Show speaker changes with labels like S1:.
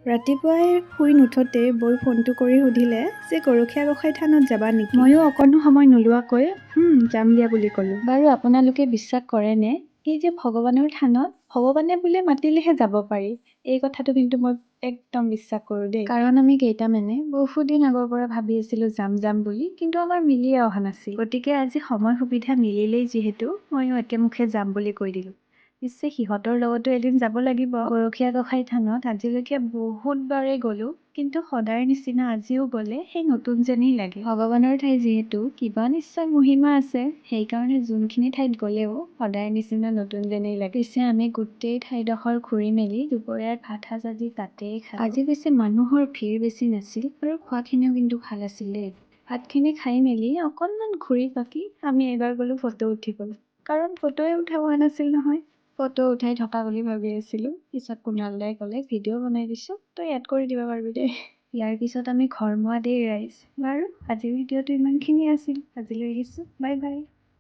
S1: ৰাতিপুৱাই শুই নুঠোঁতেই বৌই ফোনটো কৰি সুধিলে যে গৰখীয়া গোসাঁই থানত যাবা নেকি? ময়ো অকণো সময় নোলোৱাকৈ যাম দিয়া বুলি ক'লোঁ। বাৰু আপোনালোকে বিশ্বাস কৰেনে, এই যে ভগৱানৰ থানত ভগৱানে বোলে মাতিলেহে যাব পাৰি, এই কথাটো কিন্তু মই একদম বিশ্বাস কৰোঁ দেই। কাৰণ আমি কেইটামানে বহুদিন আগৰ পৰা ভাবি আছিলোঁ যাম যাম বুলি, কিন্তু আমাৰ মিলিয়ে অহা নাছিল। গতিকে আজি সময় সুবিধা মিলিলেই যিহেতু, ময়ো একেমুখে যাম বুলি কৈ দিলোঁ। পিছে সিহঁতৰ লগতো এদিন যাব লাগিব। গৰখীয়া গোসাঁই থানত আজিলৈকে বহুতবাৰেই গ'লোঁ, কিন্তু সদায়ৰ নিচিনা আজিও গ'লে সেই নতুন যেনেই লাগে। ভগৱানৰ ঠাই যিহেতু কিবা নিশ্চয় মহিমা আছে, সেইকাৰণে যোনখিনি ঠাইত গ'লেও সদায়ৰ নিচিনা নতুন যেনেই লাগে। পিছে আমি গোটেই ঠাইডোখৰ ঘূৰি মেলি দুপৰীয়াৰ ভাত সাজ আজি তাতেই খালোঁ। আজি পিছে মানুহৰ ভিৰ বেছি নাছিল আৰু খোৱাখিনিও কিন্তু ভাল আছিল দেই। ভাতখিনি খাই মেলি অকণমান ঘূৰি পকি আমি এইবাৰ গ'লোঁ ফটো উঠিবলৈ, কাৰণ ফটোৱে উঠা হোৱা নাছিল নহয়। ফটো উঠাই থকা বুলি ভাবি আছিলোঁ, পিছত কুণাল দাই ক'লে ভিডিঅ' বনাই দিছোঁ, তই ইয়াত কৰি দিব পাৰিবি দেই। ইয়াৰ পিছত আমি ঘৰমুৱা দেই ৰাইজ। বাৰু, আজিৰ ভিডিঅ'টো ইমানখিনিয়ে আছিল। আজিলৈ আহিছোঁ, বাই বাই।